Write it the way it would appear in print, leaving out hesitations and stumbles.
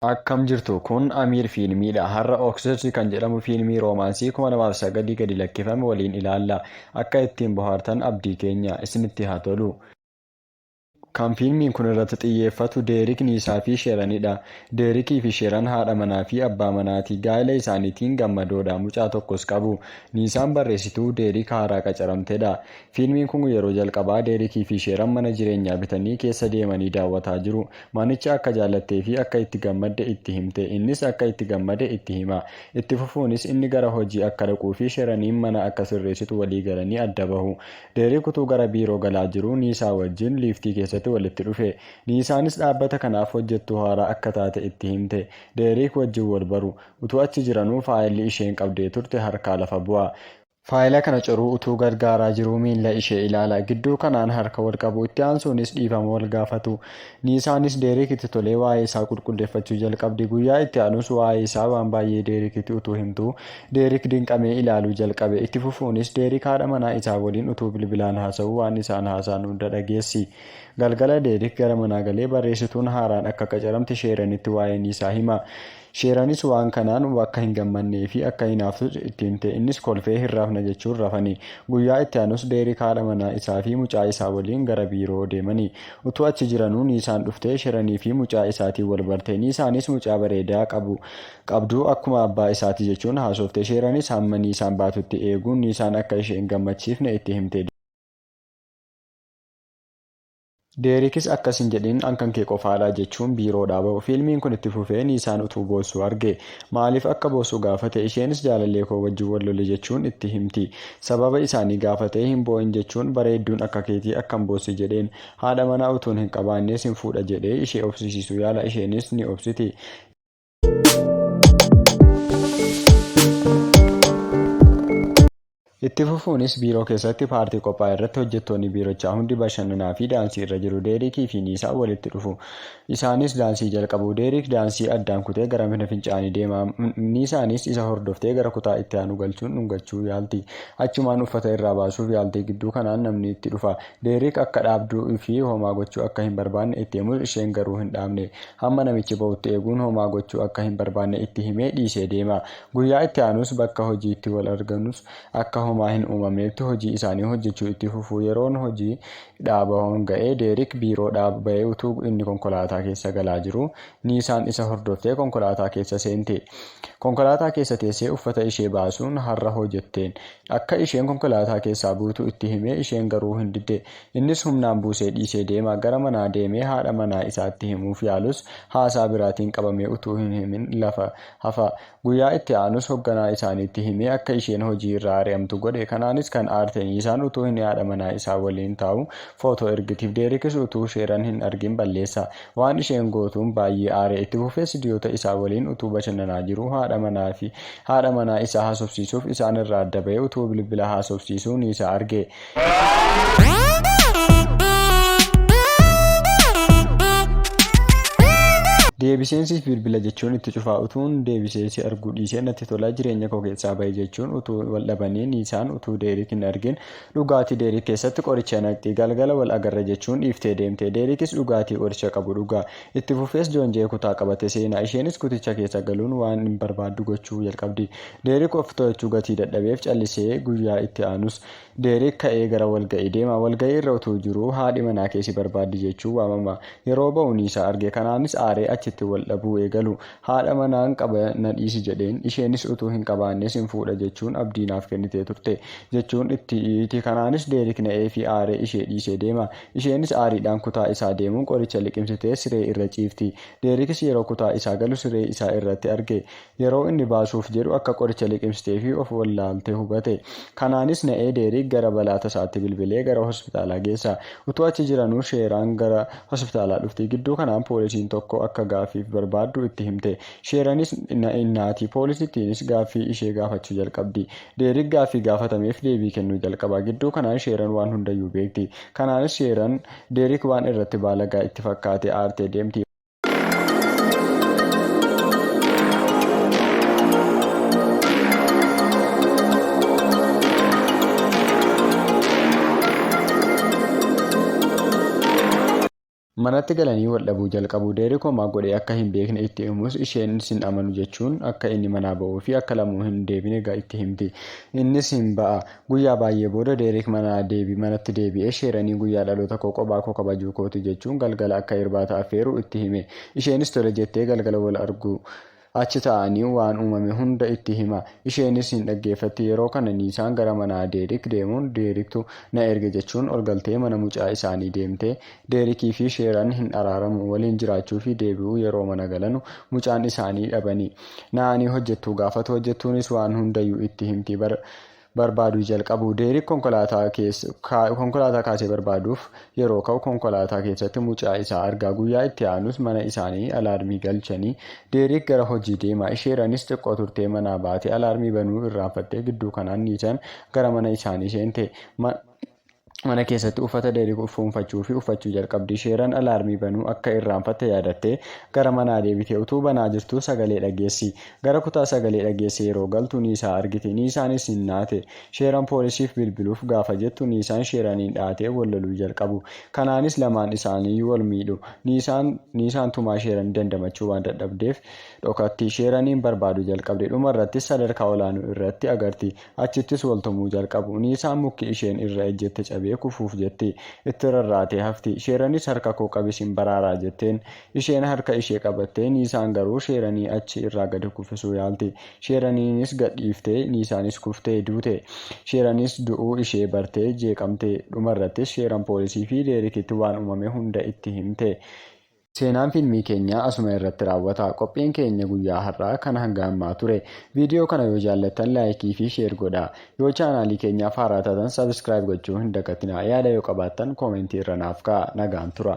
Akkam jirtu kun Amiir Fiilmiidha. Har'a Oksirsi kan jedhamu fiilmii roomaansii 2009 gadi lakkifame waliin ilaalla. Akka ittiin bohaartan abdii keenya. Isinitti haa tolu. Kan fiilmiin kun irratti xiyyeeffatu Deerik Niisaa fi Sheeranidha. Deerikii fi Sheeran haadha manaa fi abbaa manaati. Gaa'ela isaaniitiin gammadoodha. Mucaa tokkos qabu. Niisaan barreessituu Deerik haaraa qacaramtedha. Fiilmiin kun yeroo jalqabaa Deerikii fi Sheeran mana jireenyaa bitanii keessa deemanii daawwataa jiru. Manicha akka jaallattee fi akka itti gammadde itti himte. Innis akka itti gammade itti hima. Itti fufuunis inni gara hojii akka dhaquu fi Sheeraniin mana akka sirreessitu walii galanii adda bahu. Deerik utuu gara biiroo galaa jiruu Niisaa wajjin liiftii keessatti walitti dhufe. Niisaanis dhaabbata kanaaf hojjettuu haaraa akka taate itti himte. Deerik wajjin wal baru. Utuu achi jiranuu faayilli isheen qabdee turte harkaa lafa bu'a. Faayila kana coruu utuu gargaaraa jiruu miilla ishee ilaala. Gidduu kanaan harka wal qabu. Itti aansuunis dhiifama wal gaafatu. Niisaanis Deerikitti tolee waa'ee isaa qulqulleeffachuu jalqabdi. Guyyaa itti aanus waa'ee isaa waan baay'ee Deerikitti utuu himtuu Deerik dinqamee ilaaluu jalqabe. Itti fufuunis Deerik haadha manaa isaa waliin utuu bilbilaan haasa'uu waan isaan haasa'an hunda dhageessi. Galgala Deerik gara manaa galee barreessituun haaraan akka qacaramte Sheeranitti waa'ee Niisaa hima. Sheeranis waan kanaan akka hin gammannee fi akka hinaaftus itti himte. Innis kolfee hin rafna jechuun rafani. Guyyaa itti aanus Deerik haadha manaa isaa fi mucaa isaa waliin gara biiroo deemani. Utuu achi jiranuu Niisaan dhuftee Sheranii fi mucaa isaatiin wal barte. Niisaanis mucaa bareedaa qabu qabdu akkuma abbaa isaati jechuun haasofte. Sheranis hamma Niisaan baatutti eeguun Niisaan akka ishee hin gammachiifne itti himte. Deerikis akkas hin jedhin an kan kee qofaadha jechuun biiroodhaa ba'u. Fiilmiin kun itti fufee Niisaan utuu boossuu arge. Maaliif akka boossu gaafate. Isheenis jaalallee koo wajjin wal lole jechuun itti himti. Sababa isaanii gaafatee hin boo'in jechuun bareedduun akka keetii akkam boossi jedheen. Haadha manaa utuun hin qabaannee sin fuudha jedhee ishee obsisiisuu yaala. Isheenis ni obsiti. Itti fufuunis biiroo keessatti paartii qophaa'e irratti hojjettoonni biirochaa hundi bashannanaa fi daansii irra jiru. Deeriikii fi Niisaan walitti dhufu. Isaanis daansii jalqabu. Deeriik daansii addaan kutee gara mana fincaanii deema. Niisaanis isa hordoftee gara kutaa itti aanu galchuun dhungachuu yaalti. Achumaan uffata irraa baasuuf yaalti. Gidduu kanaan namni itti dhufa. Deeriik akka dhaabduu fi homaa gochuu akka hin barbaanne itti himus isheen garuu hin dhaabne. Hamma namichi ba'utti eeguun homaa gochuu akka hin barbaanne itti himee dhiisee deema. Guyyaa itti aanus bakka hojiitti wal arganus akka homaa hin uumamneetti hojii isaanii hojjechuu itti fufu. Yeroon hojii dhaabahuun ga'ee Deerik biiroodhaa ba'ee utuu inni konkolaataa keessa galaa jiruu Niisaan isa hordoftee konkolaataa keessa seente. Konkolaataa keessa teessee uffata ishee baasuun har'a hoo jetteen. Akka isheen konkolaataa keessaa buutu itti himee isheen garuu hin didde. Innis humnaan buusee dhiisee deema. Gara manaa deemee haadha manaa isaatti himuuf yaalus haasaa biraatiin qabamee utuu hin himin lafa hafa. Guyyaa itti aanus hogganaa isaaniitti himee akka isheen hojii irraa ari'amtu godhe. Kanaanis kan aarte Niisaan utuu inni haadha manaa isaa waliin taa'u footoo ergitiif. Deerikis utuu Sheeran hin argin balleessa. Waan isheen gootuun baay'ee aare. Itti fufees hiriyoota isaa waliin utuu bashannanaa jiruu haadha manaa fi haadha manaa isaa haasofsiisuuf isaan irraa adda ba'ee utuu bilbila haasofsiisuu Niisaa arge. Deebiseen siif bilbila jechuun itti cufaa utuun deebisee si arguu dhiisee natti tola jireenya koo keessaa bahi jechuun utuu wal dhabanii Niisaan utuu Deerik hin argin dhugaatii Deerik keessatti qoricha naqxi galgala wal agarra jechuun dhiiftee deemte Deerikis dhugaatii qoricha qabu dhuga itti fufees joonjee kutaa qabate seena isheenis kuticha keessa galuun waan hin barbaaddu gochuu jalqabdi Deerik of to'achuu gatii dadhabeef callisee guyyaa itti aanus Deerik ka'ee gara walga'ii deema. Walga'ii irra utuu jiruu haadhi manaa kee si barbaaddi jechuun waamama. Yeroo ba'u Niisaa arge. Kanaanis aaree achitti wal dhabuu eegalu. Haadha manaan qaba na dhiisi jedheen. Isheenis utuu hin qabaannee sin fuudha jechuun abdii naaf kennitee turte jechuun itti iyyiti. Kanaanis Deerik na'eefii aaree ishee dhiisee deema. Isheenis aariidhaan kutaa isaa deemuun qoricha liqimsitee siree irra ciifti. Deerikis yeroo kutaa isaa galu siree isaa irratti arge. Yeroo inni baasuuf jedhu akka qoricha liqimsitee fi of wallaalte hubate. Kanaanis na'ee Deeriik gara balaa tasaatti bilbilee gara hospitaalaa geessa. Utuu achi jiranuu Sheeraan gara hospitaalaa dhufti. Gidduu kanaan poolisiin tokko akka gaaffiif barbaaddu itti himte. Sheeranis naati. Poolisittiinis gaaffii ishee gaafachuu jalqabdi. Deeriik gaaffii gaafatameef deebii kennuu jalqaba. Gidduu kanaan Sheeran waan hundayyuu beekti. Kanaanis Sheeran Deeriik waan irratti baalagaa itti fakkaate aartee deemti. Manatti galanii wal dhabuu jalqabu. Deerik homaa godhee akka hin beekne itti himus isheen sin amanu jechuun akka inni manaa ba'uu fi akka lamuu hin deebine itti himti. Innis hin ba'a. Guyyaa baay'ee booda Deerik manatti deebi'ee Sheeranii guyyaa dhaloota koo qophaa koo kabajuu kooti jechuun galgala akka irbaata affeeru itti hime. Isheenis tole jettee galgala wal argu. Achi taa'anii waan uumame hunda itti hima. Isheenis hin dhaggeeffatti. Yeroo kana Niisaan gara mana Deerik deemuun Deeriktu na erge jechuun ol galtee mana mucaa isaanii deemte. Deerikii fi Sheeran hin araaramu. Waliin jiraachuu fi deebi'uu yeroo mana galanu mucaan isaanii dhabani. Na'anii hojjettuu gaafatu. Hojjettuunis waan hundayyuu itti himti. Barbaaduu jalqabu. Deerik konkolaataa kaasee barbaaduuf yeroo ka'u konkolaataa keessatti mucaa isaa argaa. Guyyaa itti aanus mana isaanii alaarmii galchanii Deerik gara hojii deema. Sheeranis xiqqoo turtee manaa baate alaarmii banuu irraanfattee gidduu kanaan Niisaan gara mana isaanii seente. Mana keessatti uffata Deerik fuunfachuu fi uffachuu jalqabdi. Sheeran alaarmii banuu akka irraanfatte yaadattee gara manaa deebitee utuu banaa jirtuu sagalee dhageessi. Gara kutaa sagalee dhageesse yeroo galtu Niisaa argiti. Niisaanis hin naate. Sheeran poolisiif bilbiluuf gaafa jettu Niisaan Sheeraniin dhaatee wal loluu jalqabu. Kanaanis lamaan isaanii wal miidhu. Niisaan tumaa Sheeran dandamachuu waan dadhabdeef dhokatti. Sheeraniin barbaaduu jalqabde. Dhuma irrattis sadarkaa olaanuu irratti agarti. Achittis wal tumuu jalqabu. Niisaan mukki isheen irra ejjette cabee kufuuf jetti. Itti rarraatee hafti. Sheeranis harka koo qabi sin baraaraa jetteen. Isheen harka ishee qabattee Niisaan garuu Sheeranii achi irraa gadi kuffisuu yaalti. Sheeraniinis gad dhiiftee Niisaanis kuftee duute. Sheeranis du'uu ishee bartee jeeqamte. Dhumarrattis Sheeran poolisii fi Deerikitti waan uumame hunda itti himte. Seenaan fiilmii keenyaa asuma irratti raawwata. Qophiin keenya guyyaa har'aa kan hanga ammaa ture. Viidiyoo kana yoo jaallattan like fi share godhaa. Yoo chaanaalii keenyaaf haaraa taatan subscribe gochuu hin dagatinaa. Yaada yoo qabaattan comment irra naaf kaa'aa. Nagaan tura.